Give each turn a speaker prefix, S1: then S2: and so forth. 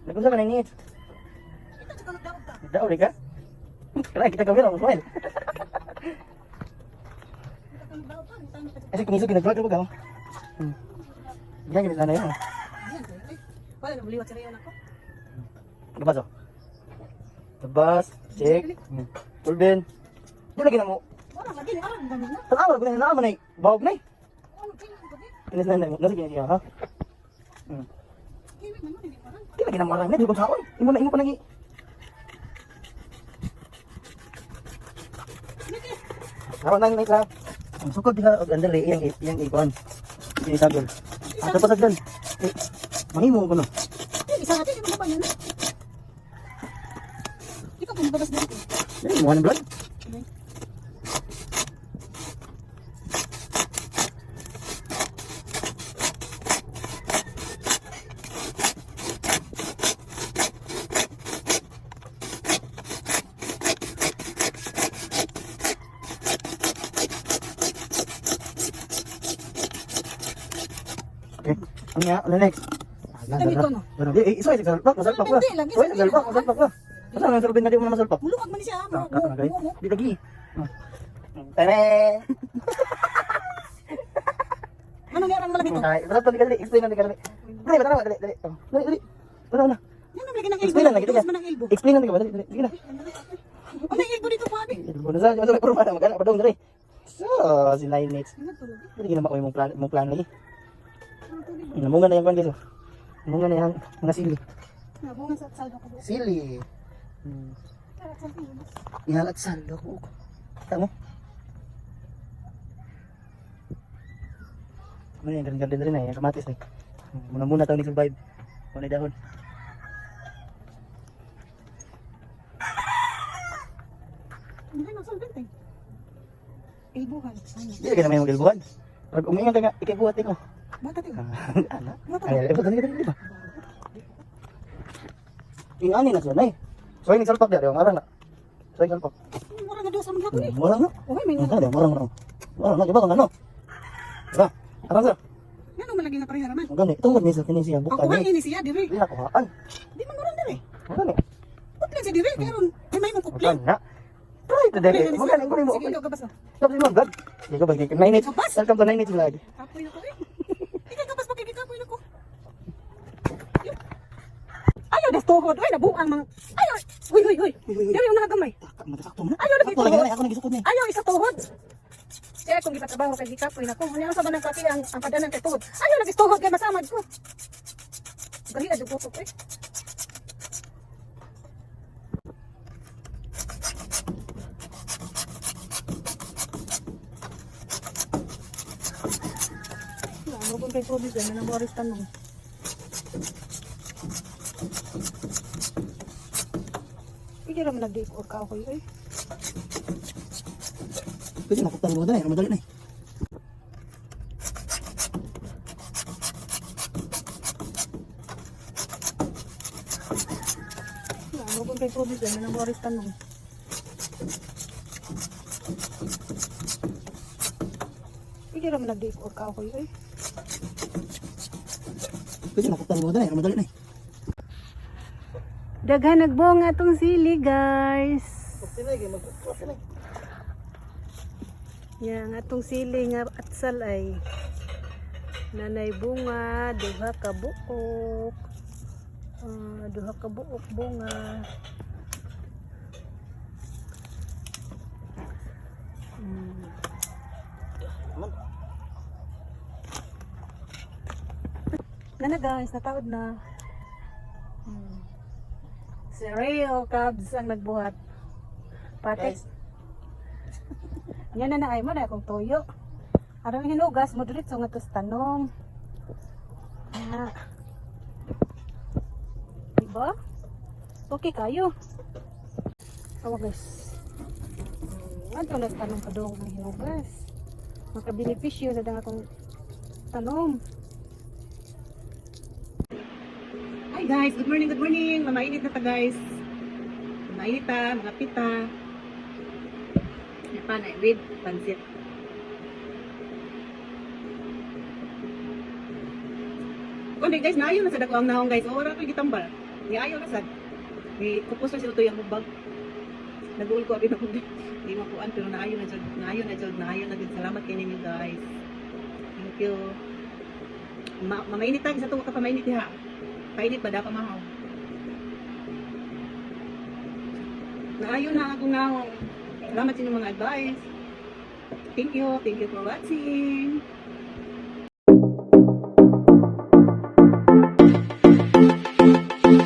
S1: Nagunsa ka na init. Daog ka? Kaya kita kamera mo smile. Kasi kung isog nag-vlog ka ba? Hmm. Yan gani sana yun.
S2: Wala na buliwat sa rayon ako.
S1: Labas oh. Labas, check. Pulben. Di lagi na mo.
S2: Wala lagi ni aron gamit na.
S1: Tanawa ko na naa man ay bawog na eh.
S2: Ano kay ko di?
S1: Kinis na na nasa kini siya ha.
S2: Kiwi man mo ni parang.
S1: Di lagi na mo aram na di ko saon. Imo na imo pa nagi. Hawa nang night lang. Ang sukod diha og andali iyang iyang ikuan. Kini sagol. Ata pa sagdan. Eh, mahimo ko no.
S2: Eh, isa natin di mo ba yan? Ikaw kung babas dito.
S1: Dili mo ng vlog. Okay. Ano nga? Ano next?
S2: Ito dito, no?
S1: Eh, iso ay salpak, masalpak ba?
S2: Hindi, lagi,
S1: Oy, salpak, masalpak ba? Asa nga salpin na di mo na masalpak?
S2: Muluwag man siya.
S1: Ah, ah, okay.
S2: Mo.
S1: Di lagi. Ah. Tere.
S2: Ano nga ang malaki to?
S1: Ay, basta dali dali, explain na dali. Dali, dali, dali, dali. Oh, dali, dali. Wala na.
S2: Yan ang lagi ng elbow.
S1: Explain na lagi
S2: Tuwas man ang elbow.
S1: Explain na dali, dali, dali. Sige na.
S2: Ano yung elbow dito, Fabi?
S1: Elbow na sa, sa puro para magana pa dong dali. So, si 9 minutes.
S2: Ano tulog?
S1: Dili na makuha mong plano lagi.
S2: Ano tulog?
S1: Namunga na yung kwan guys. Oh. Namunga na yung mga sili.
S2: Nabungan sa saldo ko.
S1: Sili. Ihal at saldo ko. Tama mo? Ano yan, garden garden rin eh, yung kamatis eh. Muna muna tawag ni survive. Muna dahon.
S2: Hindi na solvent eh. Elbohan. Ano?
S1: Hindi ka naman yung gilbuhan. Pag umiingan ka nga, ikibuhat ko.
S2: Bata tayo.
S1: Ana.
S2: Bata.
S1: Ay, ay, dali, dali, di ba? Yung ani na siya, nay. So, yung salpak di, arang na. So, yung salpak.
S2: Mura nga dos ang maghapon eh.
S1: Murang na.
S2: Uy, may
S1: Ang dali, murang na. Murang na, di ba kung ano? Diba? Arang sir.
S2: Yan ang malagi nga pareha raman.
S1: Ang gani. Itong gani sa kinisiya,
S2: Ang
S1: buka
S2: kuha
S1: ni.
S2: ini siya dire.
S1: Hindi na kuhaan.
S2: Di man murang dire.
S1: Ang gani.
S2: Kuplan siya dire karon. Ay may mong
S1: Ang
S2: kuplan.
S1: gani na. Try to dali. Magani, gani mo.
S2: Sige, ikaw gabas. Oh.
S1: Tapos mo vlog. Sige ko bagi 9 minutes.
S2: Kabas?
S1: Welcome to 9 minutes vlog.
S2: Kapoy na ko eh. Ikaw gabas pa kay kapoy na ko. Ayaw das tuhod. Uy, nabuang mga. Ayaw. Uy, uy, uy. Diri yung nakagamay.
S1: Matasakto mo na.
S2: Ayaw, lagi
S1: Sakto lagi na. Ako nagisukod na.
S2: Ayaw isa tuhod. Siya kung gipatrabaho kay gikapoy na ko. Unya sa banang kati ang padanan kay tuhod. Ayaw lagi tuhod kay masamad ko. Gahi adto ko eh. Ano kung kay tubig na nang oras tanong. Hindi raman nagdi ko ka ako eh.
S1: Pwede makuptan mo na eh. Madali na eh.
S2: Ano kung kay tubig na nang oras tanong. Hindi raman nagdi ko ka ako eh.
S1: Pwede makuptan mo na eh. Madali na eh.
S2: Daghan nagbunga tong sili, guys. Yang atong sili nga atsal ay nanay bunga, duha ka buok. Ah, duha ka buok bunga. Nana guys, nataod na. Si Rayo Cubs ang nagbuhat. Patek.
S1: Guys.
S2: Yan na na ay mo na akong tuyo. Aron hinugas mo diretso nga tos tanong. Ah. Diba? Okay kayo. Awa guys. Adto na sa tanong padung ang hinugas. Makabenepisyo sa dang akong tanom. Guys. Good morning, good morning. Mamainit na ta, guys. Mamainit ta, mga pita. Pa na with pansit. Kundi guys, naayo na sad ako ang naong, guys. Ora ko gitambal. Niayo na sad. Ni kupos na sila to yung bag. Naguol ko abi na kundi. Di makuan pero naayo na jud, naayo na jud, naayo na jud. Salamat kay ninyo, guys. Thank you. Mamainit ta sa tuwa ka pa mainit diha. Painit ba da pa mahaw? Naayo na akong naong. Salamat sa inyong mga advice. Thank you. Thank you for watching.